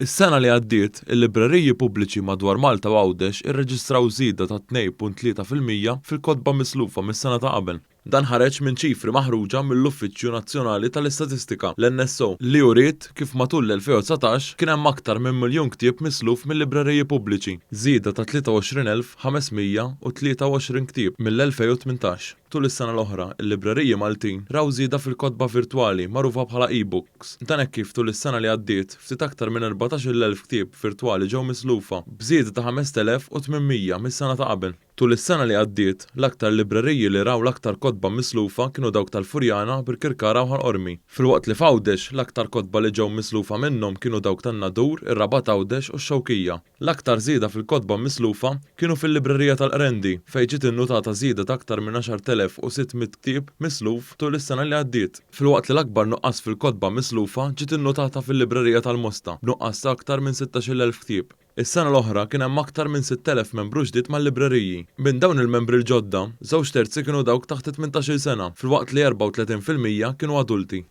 Is-sena li għaddiet, il-libreriji pubbliċi madwar Malta u Għawdex irreġistraw żieda ta' 2.3% fil-kotba mislufa mis-sena ta' qabel. Dan ħareġ minn ċifri maħruġa mill-Uffiċċju Nazzjonali tal-Istatistika, l-NSO, li uriet kif matul l-2019 kien hemm aktar minn miljun ktieb misluf mil-libreriji pubbliċi, żieda ta' 23,523 ktieb mill-2018. Tul is-sena l-oħra, il-libreriji Maltin raw żieda fil-kotba virtwali magħrufa bħala e-books. Dan hekk kif tul is-sena li għaddiet, ftit aktar minn 14,000 ktieb virtwali ġew mislufa, b'żieda ta' 5,800 mis-sena ta' qabel. Tul is-sena li għaddiet, l-aktar libreriji li raw l-aktar kotba mislufa kienu dawk tal-Furjana, Birkirkara u Ħal Qormi. Filwaqt li f'Għawdex, l-aktar kotba li ġew mislufa minnhom kienu dawk tan-Nadur, ir-Rabat Għawdex u x-Xewkija. L-aktar żieda fil-kotba mislufa kienu fil-librerija tal-Qrendi, fejn ġiet innutata żieda ta' aktar minn 10,600 ktieb misluf tul is-sena li għaddiet, filwaqt li l-akbar nuqqas fil-kotba mislufa ġiet innutata fil-librerija tal-Mosta, b'nuqqas ta' aktar minn 16,000 ktieb. Is-sena l-oħra kien hemm aktar minn 6,000 membru ġdid mal-libreriji. Minn dawn il-membri l-ġodda, żewġ terzi kienu dawk taħt it-tmintax-il sena, filwaqt li 34% kienu adulti.